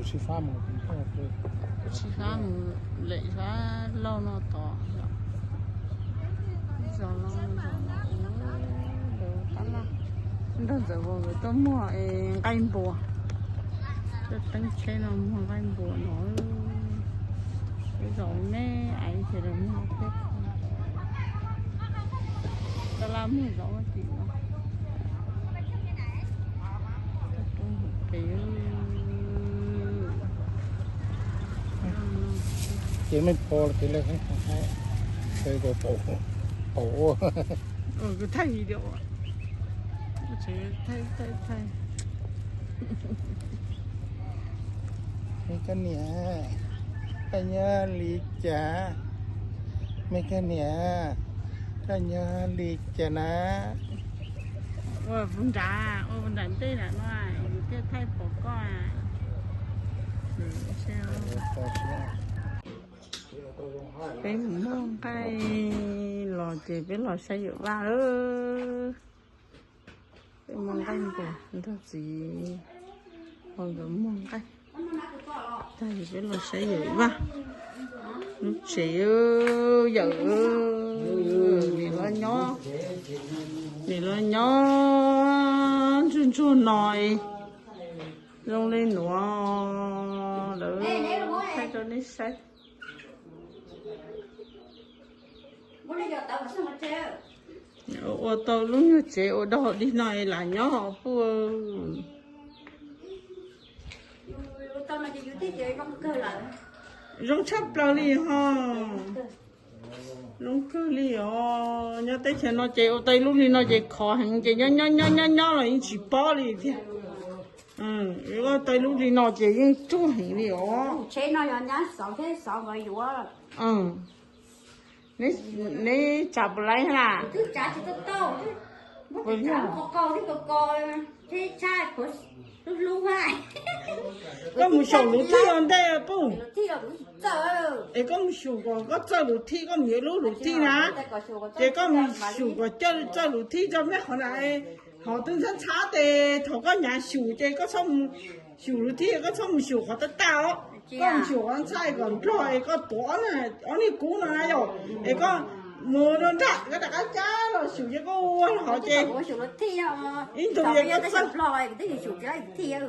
Tsis fab mus, tsis fab mus lem sab laug no tod. Zos no, zos no, ntawd tab laj nrog Ntxawm Vauv nkawd tuaj muag nqaij npua. Tuaj teeb tsheb no muag nqaij npua no. Zos me me ais ces lawv muag thiab. Tab laj muag zov tim no. Ces me pho ces lawv hais, ces kom paum, paum ua. Kuv thaij video, thaij, thaij, thaij. Me koj niam, koj nyob li cas? Me koj niam, koj nyob li cas na? Ua puag nrad, ua puag nram ntej nram no, yus thiaj thaij pom koj. Peb mus muag nqaij los ces peb los saib Yawm Vaj lawm. Peb muag nqaij npua nrog txiv Vauv nkawd muag nqaij. Tag peb los saib Yawm Vaj lub tsev. Yawm, nim los nyob, nim los nyob ntsuag ntsuag no, zoo li nuav lawm, thaij rau nej saib. Ua tau lub nyuag tsev ua dog dig no lam nyob puj. Zoo tshaj plaws li ho. Zoo kawg li os. Nyob teb chaws no ces ua tau lub li no ces khov heev ces nyob nyob nyob nyob nyob los yeej tsis pob li tiag. Ua tau lub li no ces yeej ruaj heev li os. Neb tsav puas laib na? Koj mus xyaum luv thij ua ntej puj. Es koj mus xyaum kom koj txawj luv thij, koj mus yuav lub luv thij na. Ces koj mus xyaum kom txawj luv thij tso, mej qhov na, hov twb ntxhab ntxhab tes thaum koj nyav xyum ces koj txhob mus xyum luv thij, koj txhob mus xyum qhov tab tag os. Koj mus xyum qhov ntxhab kom nplog es koj tuav ob niag kub no na yom, es koj mus rau nram koj rov qab cab los xyum ces koj ua hov ces ib ntus es koj txawj.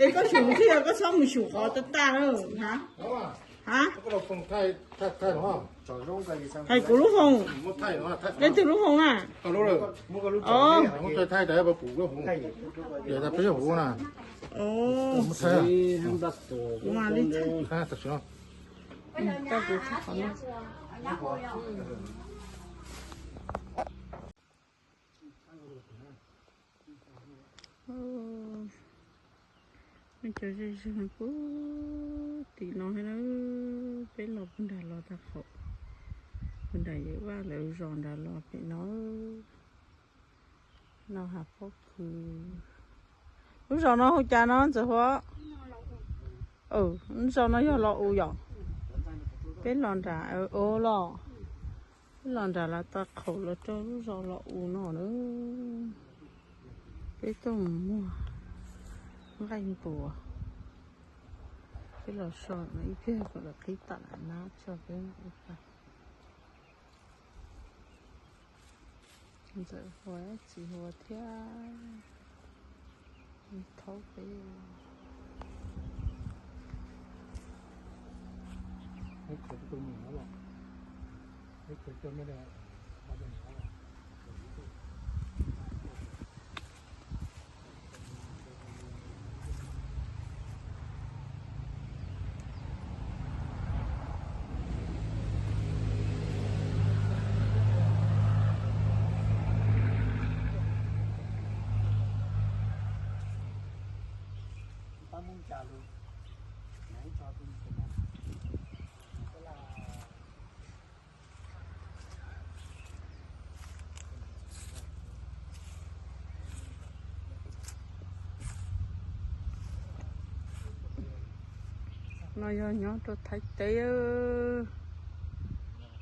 Es koj xyum luv thij koj txhob mus xyum qhov tab tag na. Ha? Hais kuv lub foos. Leej twg lub foos na? Kuv mam li thaij. Cov zej zog puag tim no thiab na, peb los puag nram los tag qaum, puag nram Yawm Vaj lawv zos nrad los pem no. No hav pob kws. Lub zos no hu cas no Ntxawm Huab? Lub zos no yog Los Us yom? Peb los nram, o los, peb los nram los tag qaum los rau lub zos Los Us no na. Peb tuaj mus muag nqaij npua. Peb los so no ib pliag kom lawv qhib tam lam nab tso peb ib pab. Ntxawm Huab, txiv Huab thiab thaub peb. No yog nyob rau Thaib teb,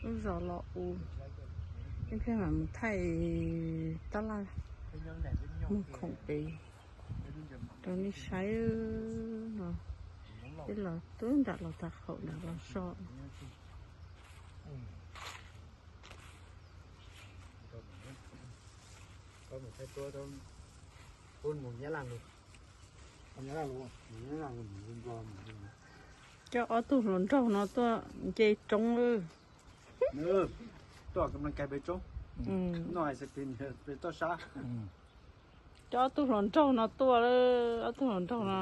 lub zos Los Us. Ib pliag mam mus thaij tab laj mus khoom pem rau nej saib no. Peb los twb nram los tag qaum nram los so. Coj ob tug hluas nraug no tuaj nce roob lawm. Coj ob tug hluas nraug no tuaj, ob tug hluas nraug no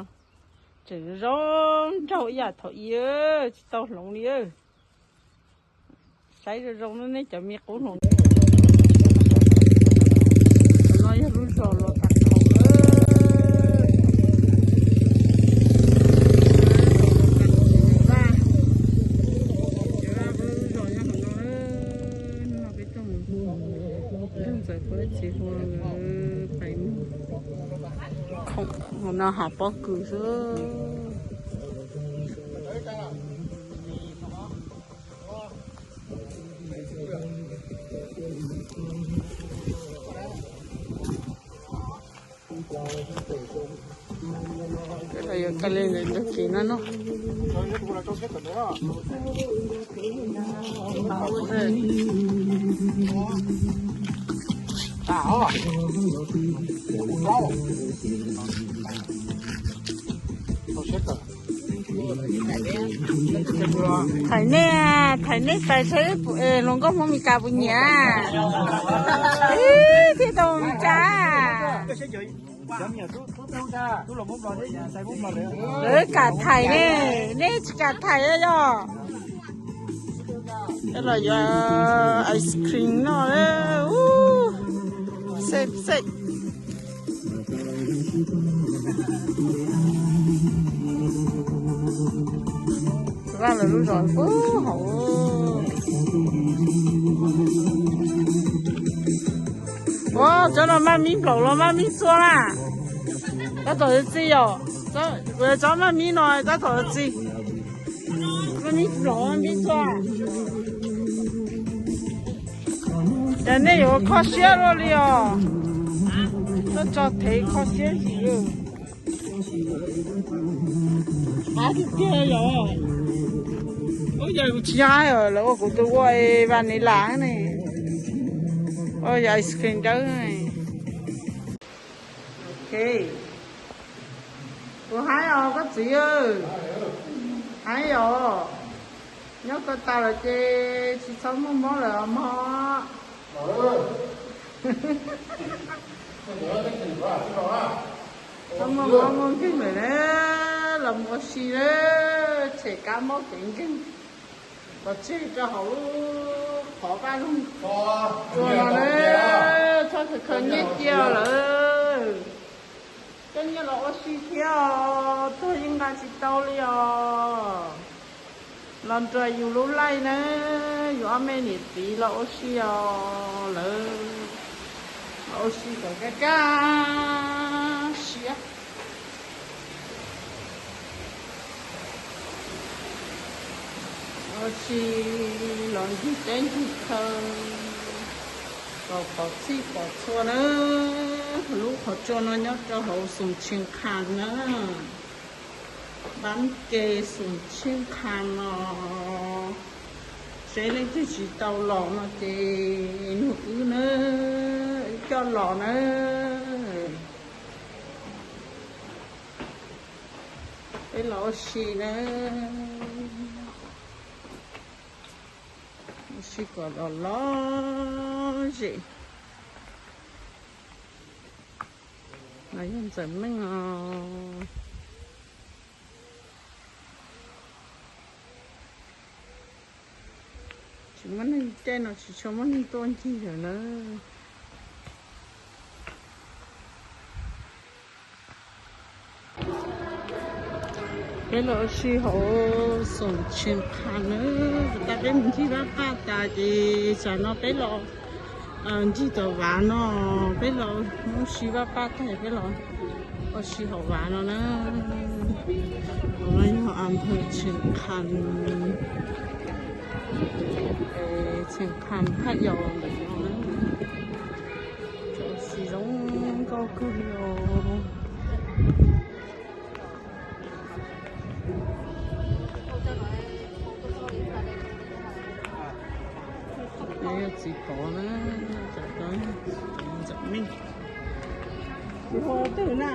tseem zoo nraug ib yam thaum ub, tsis tau hloov li. Saib zoo zoo nej cov me qub hluas nkauj. No yog lub zos los tag qaum. Lub zos nyob hauv no, no peb tuaj mus, ntxawm peb txiv hu pais mus khoom hauv no haus pob kws xwb. Yuav tag li ntawd ntug kev no no. Thaim nej, thaim nej pais saib hluas nkauj Hmoob Mes Kas puas nyiam? Ib, thiaj tau Mes Kas. Lawv kam thaim ne, nej tsis kam thaim yog. Los yuav ice cream no, seb seb. Vaj lawv lub zos puag hauv. Ua, tsob no maj mib nplaum los maj mib txhua na. Tab tom yuav txi yom. Tsob maj mib no tab tom yuav txi. Maj mib nplaum maj mib txhua. Cas nej yuav kho siab luaj li os. Tuaj tso thev kho siab yim. Qab tiag tiag yom. Ub, yog kuv tsis nyob lawv ua kuv tus ua vanilla ne. Ua yog ice cream dawb. Ok. Kuv haib os koj txiv. Haib os. Nyob koj tas lawm ces tsis txhob muaj mob lawm os mog. Txhob muaj mob muaj nkeeg lawm na, los mus ua si na, tshem kab mob kev nkeeg. Pov tseg rau hauv lub qhov vaj loog ua no na, txhob khaws khaws nyiaj cia lawm. Coj nyiaj los ua si thiab os, tuag yeej nqa tsis tau li os. Los nrog yus lub laij na, yus ob me niam txiv los ua si os lawm. Los ua si kom kaj kaj siab. Ua si los ncig teb ncig chaw, kom pom txhij pom txhua na. Lub qhov tsua no nyob rau hauv Xoom Tsheej Qha na. Npab ke Xoom Tsheej Qha no, seb leej twg tsis tau los no ces nug wb na, wb coj los na. Peb los ua si na, ua si kom los lom zem. No yog Ntxawm Meej os. Tsis muaj neeg caij no tsis tshua muaj neeg tuaj ncig lawm na. Peb los ua si hauv Xoom Tsheej Qha na, tas peb mus ncig vaj paj tas ces tsam no peb los ncig tom vav no, peb los ua si vaj paj tas peb los ua si hauv vav no na. Hauv no yog a nphawv Tsheej Qha, Tsheej Qha phaj yos ntawm no na. Cov si zoo nkauj kawg li os. Txiv Pov na, Ntxawm Meej. Txiv Pov twg na?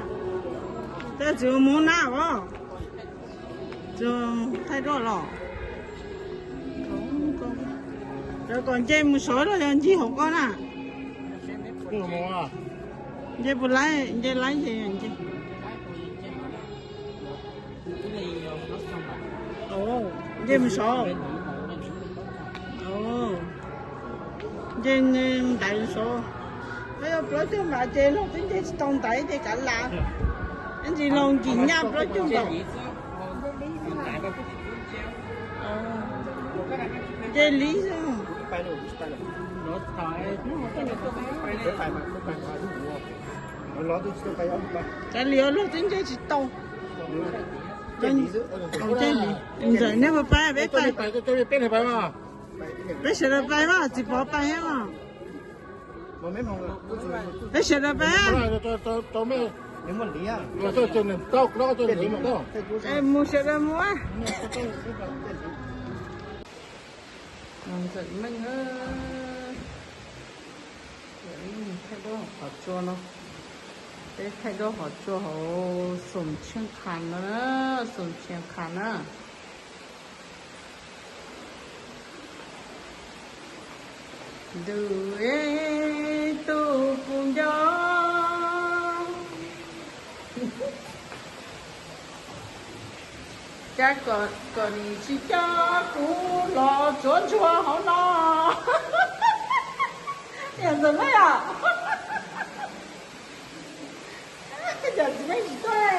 Txiv Pov mus na os. Thaij duaj los. Cov kom nce mus saud los yog ncig hauv koj na? Nce puas laib, nce laib ces nce. Nce mus saud. Nce ntaiv saud. Koj yog plaub caug npam ces luag twb nce tsis tau ntaiv ces kav liam. Ib ntsis los nkim nyaj plaub caug npam. Nce li xwb. Kav liam, luag twb nce tsis tau. Nce li. Ntxawm, nej puas pais? Peb pais. Peb sawv daws pais mas, Txiv Pov pais thiab mas. Peb sawv daws pais. Mus sawv daws mus. Ntxawm Meej, thaij duab hauv qhov tsua no. Peb thaij duab hauv qhov tsua hauv Xoom Tshiab Khas no, Xoom Tshiab Khas na. Ntuj es, tus kuv nco, cas kom nws tsis coj kuv los tsuav ntsuag hauv no. Yog Ntxawm Meej os. Cas tsis meej tsis tuaj.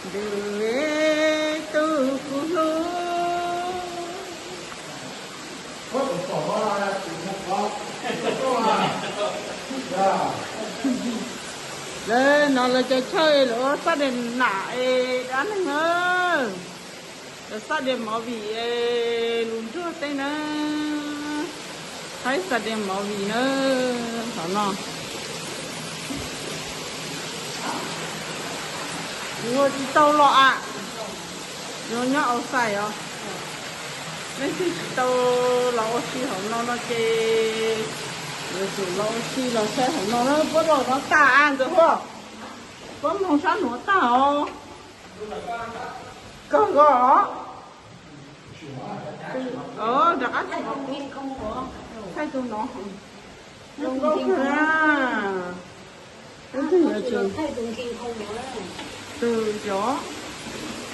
Ntuj es, tus kuv hlub. Lawv no lawv cov chaw lawv ua xab dias nam es dab neeg na. Lawv xab dias movie es lus nruag tej na. Thaib xab dias movie na. Qhov no kuv ua tsis tau los a. Nyob outside os. Leej twg tsis tau los ua si hauv no no ces yuav tsum los ua si los saib hauv no na. Puab los no tag a Ntxawm Huab? Puab mloog sab nuav tag os. Kawg nkaus os. Rov qab thaij tus no. Zoo nkauj kawg na. Tus cov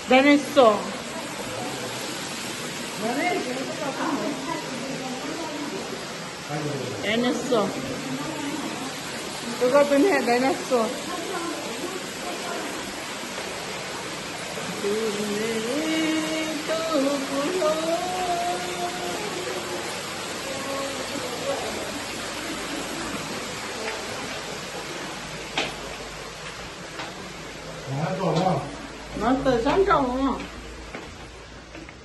dinosaur. Dinosaur. Tus ko tus niag dinosaur. No tawm sab nraum no.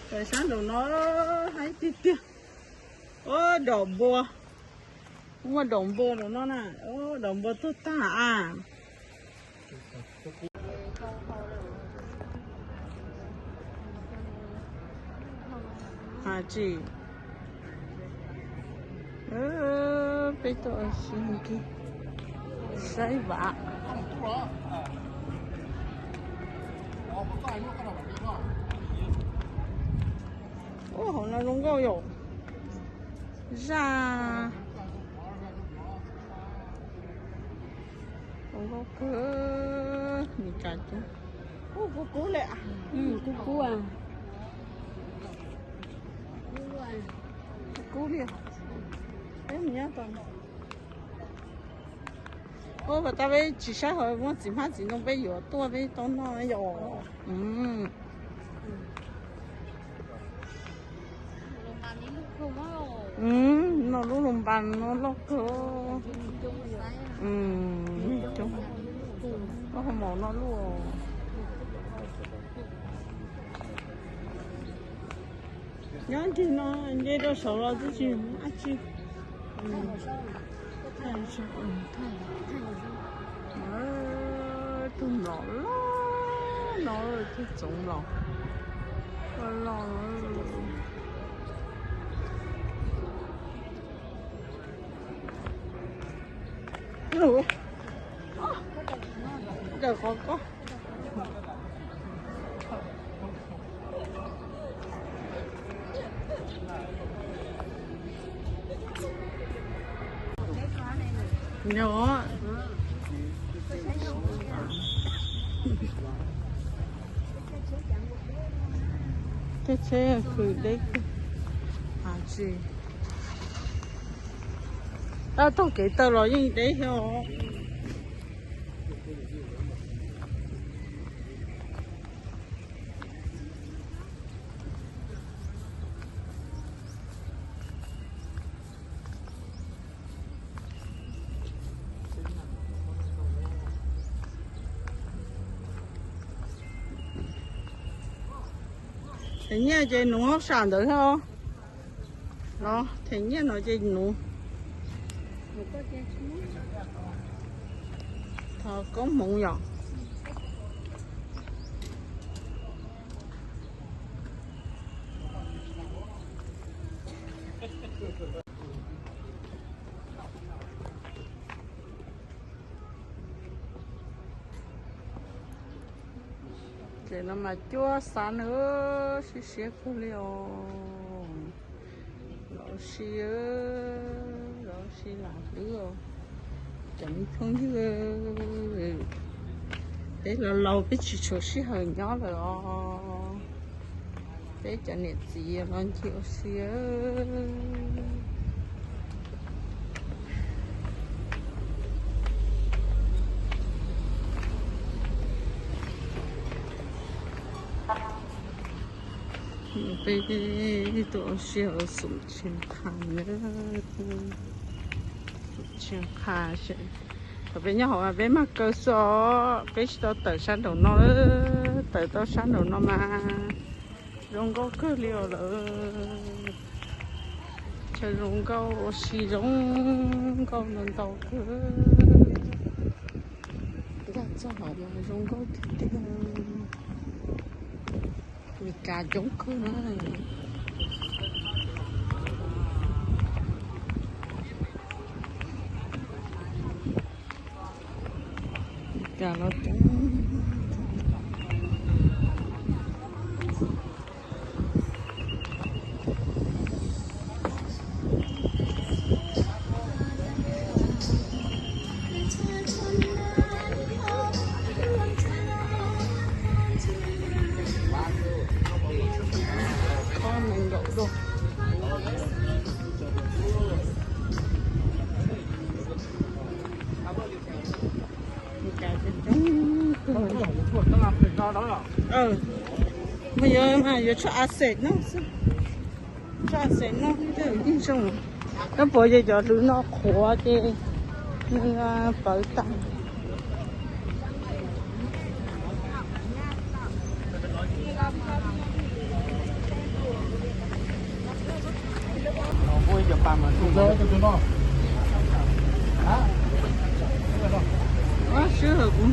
Tawm sab nraum no, haib tiag tiag. Ua daum npua. Muaj daum npua rau no na. Daum npua tuag tag a. Has tsis, peb tuaj ua si kiag saib vam. Ua hauv no zoo nkauj yom. Zaj zoo nkauj kawg, Meskas coob. Kub kub li. Kub kub li. Peb mus nyob tau. Ua pas tas peb tsis saib hauv muaj txiv hmab txiv ntoo peb yuav tuaj peb tau noj yom. Noj lub lus npas no loj kawg. Koj ho mus noj lub. Nyob ncig no nce rau saud los twb tsis muaj dab tsi. Tus mlom loj no, tus txoov mlom. Los, daws qhov ko. Nyob. Tej tsheb khwv deb kawg. Tsis, tab taug kev taw los yeej deb thiab os. Them nyiaj ces nuv hauj sam ntawd thiab. Los them nyiaj no ces nuv. Thov koob hmoov yom. Ces no mas cuab xav na, siab siab kawg li os. Los si, los si lam hlwb os. Cov me phooj ywg, peb laus laus peb tsis tshua sij hawm nyob lawm os. Peb cov niam txiv los ncig ua si. Peb tuaj ua si hauv Xoom Tsheej Qha na. Xoom Tsheej Qha, thaum peb nyob hauv mas peb mag kaw xwb os, peb tsis tau tawm sab nraum no, tawm tau sab nraum no mas zoo nkauj kawg li os lawm. Chaw zoo nkauj, ua si zoo nkauj ntau ntau kawg. Nkag txog hauv mas zoo nkauj tiag tiag. Mis kas coob kawg na. Mis kas los coob. Khob nees nkaum dua. Mas yuav, yuav tshuav a xees noj xwb. Tshuav a xees noj yeej zoo. Koj puas yog cov hlwv no qhuav ces nws pawv tag. Sij hawm kuv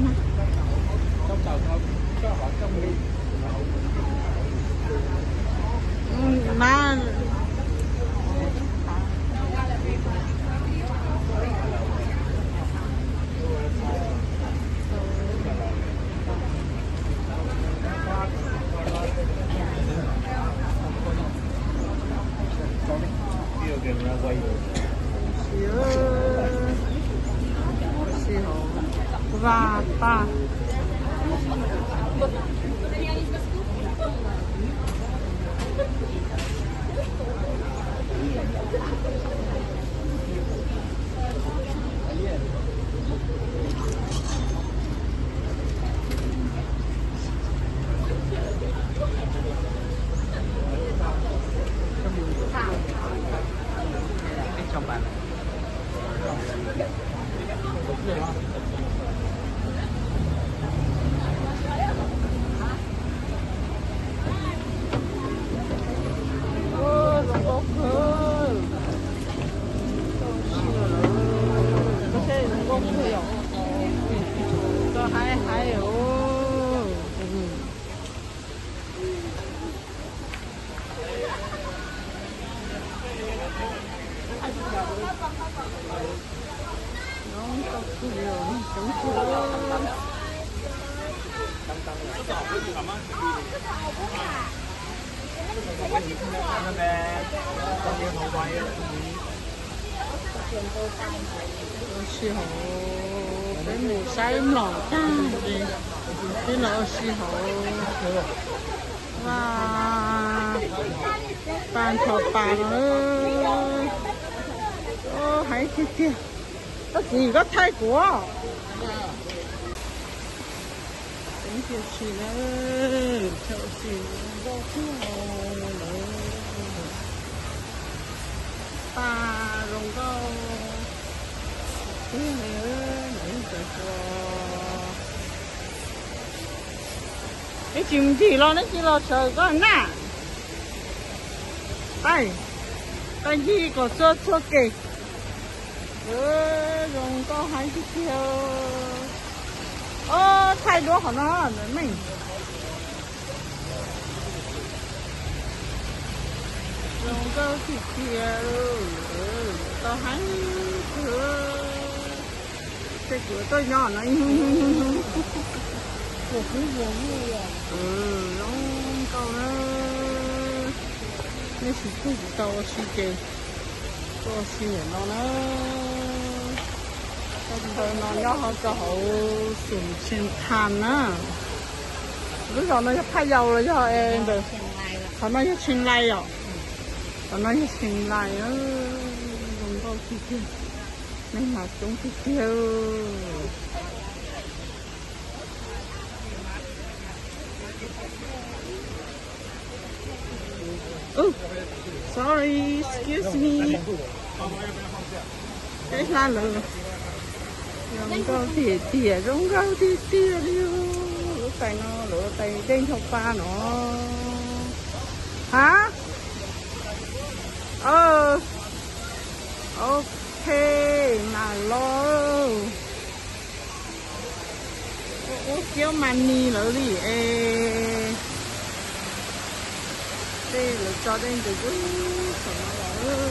mas. Vaj paj. Coob tiag. Ua si hauv, peb mus saib mlom tag ces peb los ua si hauv. Vaj, pa nthos pas no. Heev tiag tiag. Koj txiv, koj thaij kuv. Heev tiag si na, thaum si nkauj tiag. Pa zoo nkauj tiag li, ntawd cov kua. Neb tsis ncig los neb cia los sawv koj na. Qai, qai ncig kom txhua txhua kev. Zoo nkauj heev tiag tiag. Ob, thaij duab qhov no ntawd meej. Zoo nkauj tiag tiag, tau heev tiag. Tej kuv tuaj nyob no. Zoo nkauj na. Nej tsis tug tsis tau ua si ces tuaj ua si ntawm no na. Thawj no nyob hauv rau hauv xum Tsheej Tham na. Lub zos no yog Phaj Yau los yog es ntawm, qhov no yog Tsheej Lais os. Qhov no yog Tsheej Lais. Zoo nkauj tiag tiag. Neeg mas coob tiag tiag. Sorry, excuse me. Peb hla lawm. Zoo nkauj tiag tiag, zoo nkauj tiag tiag li. Lub tais no lawv tais dej ncho pa no. Ha? Ok, mam los. Ua kiab mas ni lawv li es. Dej lawv tso dej ntws saum no los.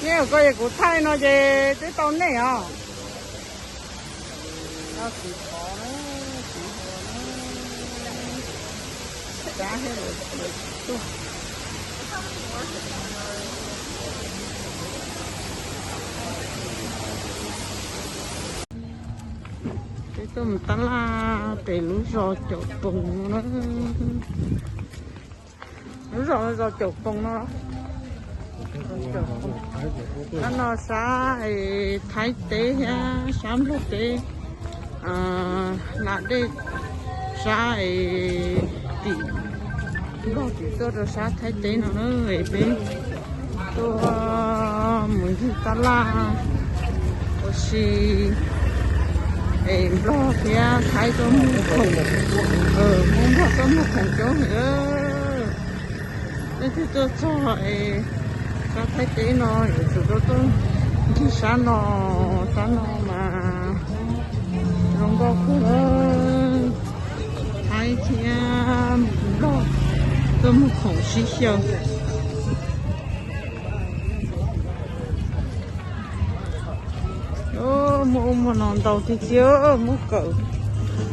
Nej koj es kuv thaij no ces twb tau nej os. Peb tuaj mus tab laj pem lub zos Caum Poos no. Lub zos, zos Caum Poos no. Sab no sab Thaib teb thiab sab Nplog teb. Lam dej sab es tim Nplog tim tuaj rau sab Thaib teb no na. Es peb tuaj mus ncig tab laj ua si es Nplog thiab Thaib tuaj muag khoom. Hmoob Nplog tuaj muag khoom coob heev. Leej twg tuaj txog es sab Thaib teb no yuav tsum tuaj tuaj ncig sab no, sab no mas zoo nkauj kawg. Thaib thiab Nplog tuaj muag khoom sib xyaw. Muaj ub muaj no ntau tiag tiag, muaj kawm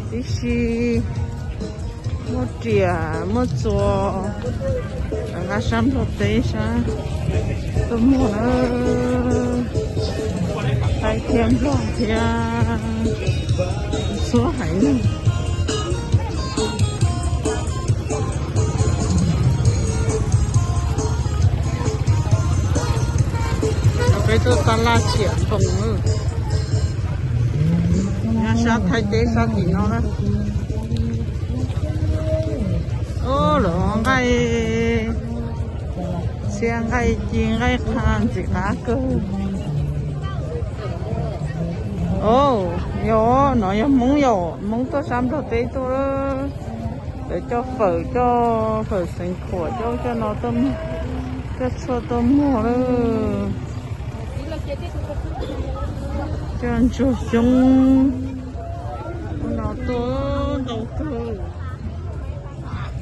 tib si, muaj riam muaj txuas, nqa sab Nplog teb sab tuaj muag na. Thaib thiab Nplog thiab txhua haiv neeg. Peb tuaj tab laj Tsiam Poos, nyob sab Thaib teb sab tim no na. Lawv nqaij txhia nqaij ci nqaij qha ntxim qab kawg. Yog no yog Hmoob, yog Hmoob tuaj sab Nplog teb tuaj. Lawv coj fawm, coj fawm xeev khuam, coj coj no, coj tshuaj tuaj muag lawm. Coj ntsuag xyoob no tuaj ntau kawg.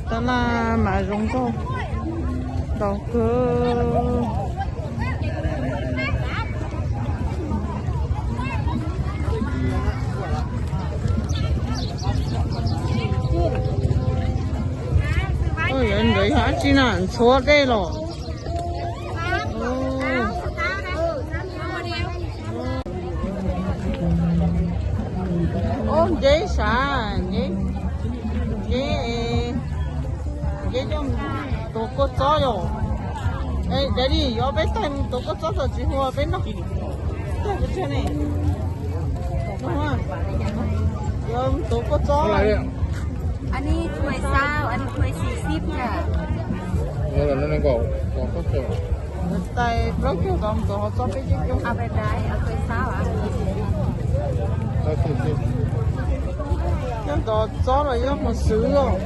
Tab laj mas zoo nkauj ntau kawg. Ntawd yog dab tsi na, ntxhuav dej los? Ub, nceb sav, nceb, nceb, nceb coj tuav kua txob yom. Dab li yuav peb taig mus tuav kua txob txog tsis huas peb noj. Yuav mus tuav kua txob. Tais plaub caug tau mus tuav hauv txob peb coob coob. Coj ntov txob los yog mus xwb os.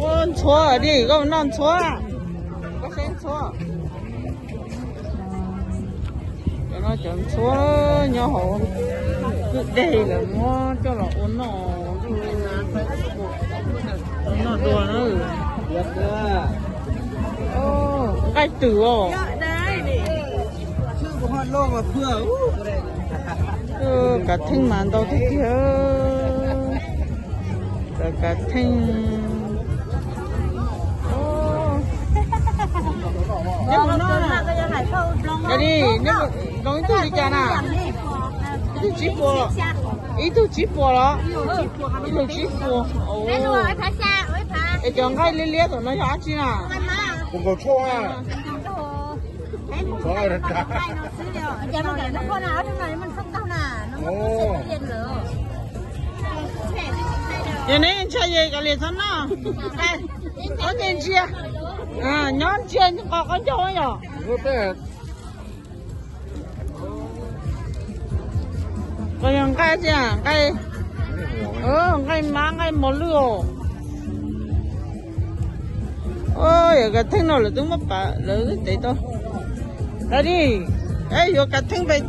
Ua ntxhuav di, koj noj ntxhuav, koj saib ntxhuav. Cov no cov ntxhuav nyob hauv kwj deg lawv muab coj los ua noj, ua noj dua na. Nqaij twm os. Kav theej mas ntau tiag tiag. Kav theej. Li, neb nplooj ib tug li cas na? Ib tug tsib puas, ib tug tsib puas los? Ib tug tsib puas. Es cov nqaij liab liab tom no yog dab tsi na? Yog neb ntshai ces kav liam txhob noj. Ob nce ntsia, nyob ntsia qos qaub ncaug yom. Qos yog nqaij tiag, nqaij, nqaij mab nqaij mos lwj os. Yog kav theej no lawv twb muab pav lawv tev tau. Dab li, yuav kav theej pem,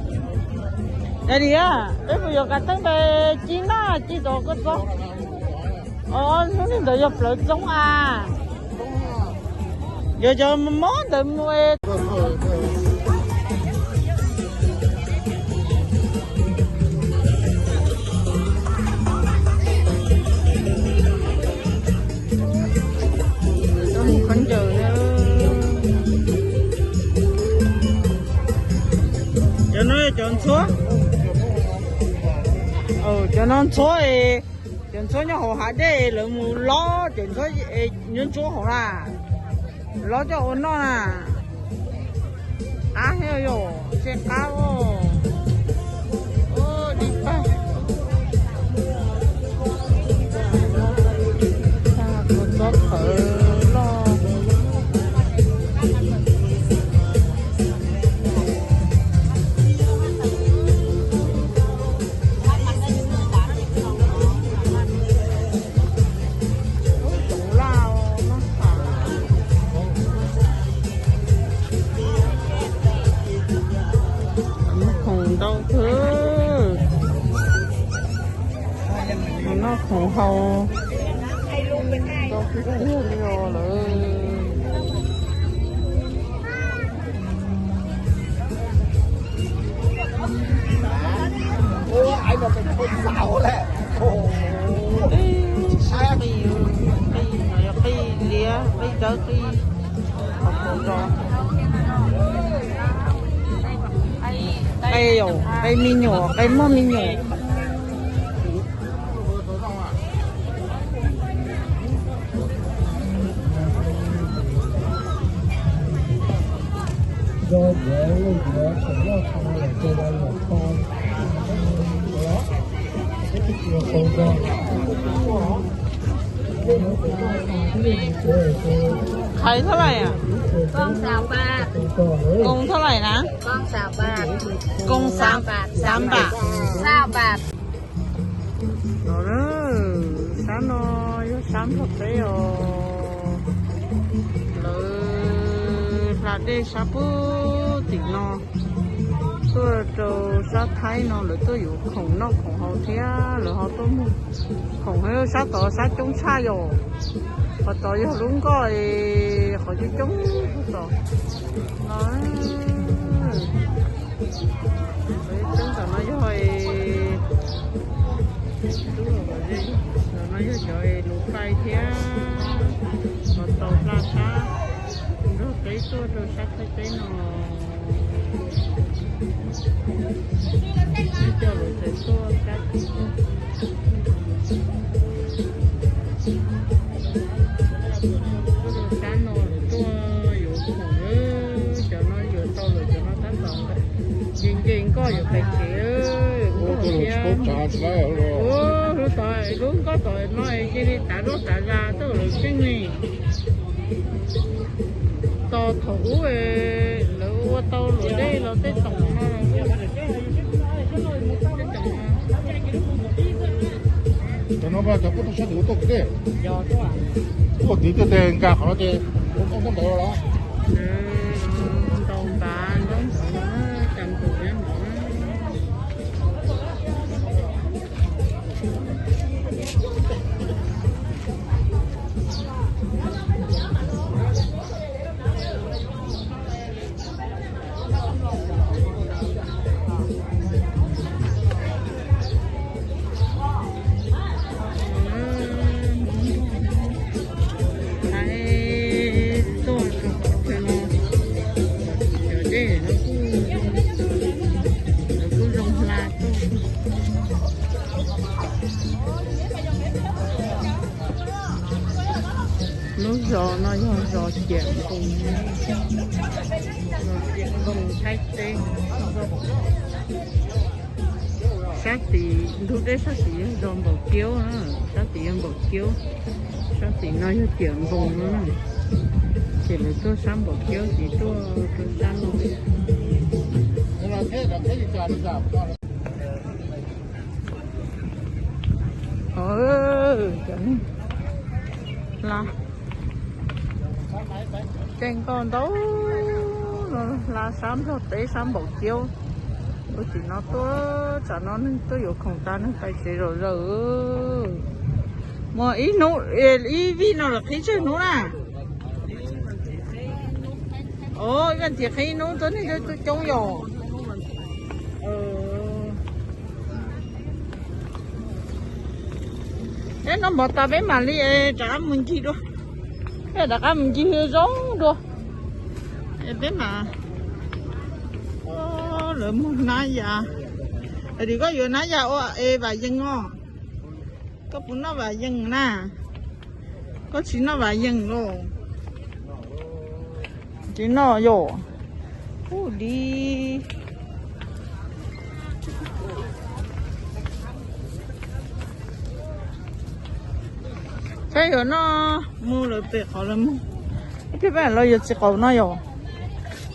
dab li, peb puas yuav kav theej pem ci noj ci tom koj txob? Hnub ntawd yog plawv txoob a. Yog cov mob ntawd mus. Cov no cov ntxhuav. Cov no ntxhuav, cov ntxhuav nyob hauv hav dej lawv mus lob cov ntxhuav nyob ntsuab hauv na. Lob coj ua noj na. Qab thiab yom, tsis qab os. Ua di pag, kua txob qhawv loj. Khoom ntau kawg. Noj khoom haus ntau kawg tiag li os lawm. Qij, qij, qij liab, qij dawb, qij, qij, qij me nyuam, qij muaj me nyuam. Thaiv เท่าไหร่อ่ะ con sao bad, con เท่าไหร่นะ con sao bad, con sao bad, sao bad, sao bad. No, sab no yog sab nrog peb os. Lawv hla dej sab puag tim no tuaj rau sab Thaib no, lawv tuaj yuav khoom noj khoom haus thiab lawv ho tuaj muag khoom. Sab tod sab coob tshaj yom. Qhov tod yog lub nkoj es qhov coob coob tod no. Qhov coob tom no yog, no yog cov lus pais thiab, qhov tau hla sab nrog peb tuaj rau sab Thaib teb no. Coj lawv txawm tuaj sab tim, tuaj rau sab no lawv tuaj yuav khoom. Cov no yuav tau lawm, cov no tab tom nce nce nkoj yuav pais tsev. Nkoj thiab, lub tod, lub nkoj tom no cia li tav duab tav zas tuaj lawm tseeb li. Tos thaum ub lawv ua tau luam dej los tej toom no, tej toom no. Cov no mas cov kuj tau sab tim ua tuaj kwv tij, tuaj tim tej tes nkag qhov no ces ua nkauj ntawd los. Ntaus npav ntaub ntawv, cas ntaus npav. Tuaj rau qhov chaw no, cov dej no kuj, lawv kuj zoo hla tuaj. Lub zos no yog zos Ciam Npoos, zos Ciam Npoos Thaib teb. Sab tim ntug dej sab tim yog zos Npaum Kiaub, sab tim yog Npaum Kiaub, sab tim no yog Ciam Npoos no. Ces lawv tuaj sab Npaum Kiaub ces tuaj rau sab no. Cov neeg hla, caij nkoj ntau no hla sab nrog peb sab Npaum Kiaub. Ua tim no tuaj, tsam no neeg tuaj yuav khoom tas neeg pais tsev zom zaws. Muaj ib hnub, ib vij no lawv qhib tsawg hnub na? Ib vas thiv qhib ib hnub, tuaj neeg tuaj coob yom. Eb, noj mov tas peb mam li rov qab mus ncig dua. Peb rov qab mus ncig zoo dua. Peb mam, lawv muag hnab yas. Tim koj yuav hnab yas ua es vam yees os. Koj puas noj vam yees na? Koj tsis noj vam yees los? Tsis noj yom. Ub di. Saib yuav noj mus lawm pem qhov lawv mus. Ib pliag peb mam los yuav txiv qaub no yom.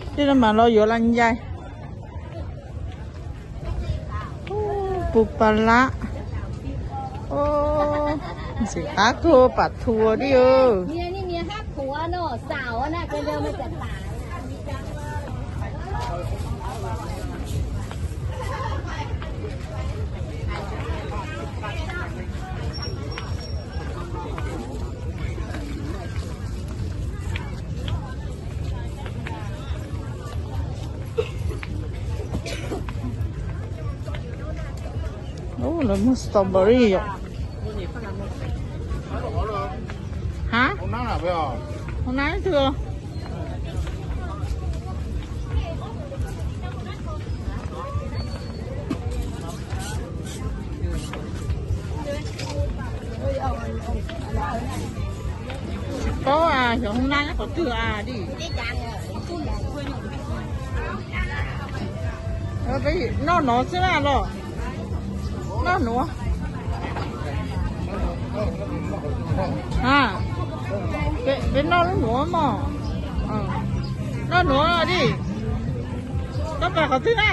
Ib pliag no mam los yuav las ncais. Pus pas lab. Ntxim qab kawg pam thuas di. Ub, lawv muag strawberry yom. Ha? Hoob nab twg? Tsis paub, xyov hoob nab nyob qhov twg di. Peb noj no xwb na los? Noj nuav. Peb noj lub nuav mog. Noj nuav li. Koj pas qhov twg na?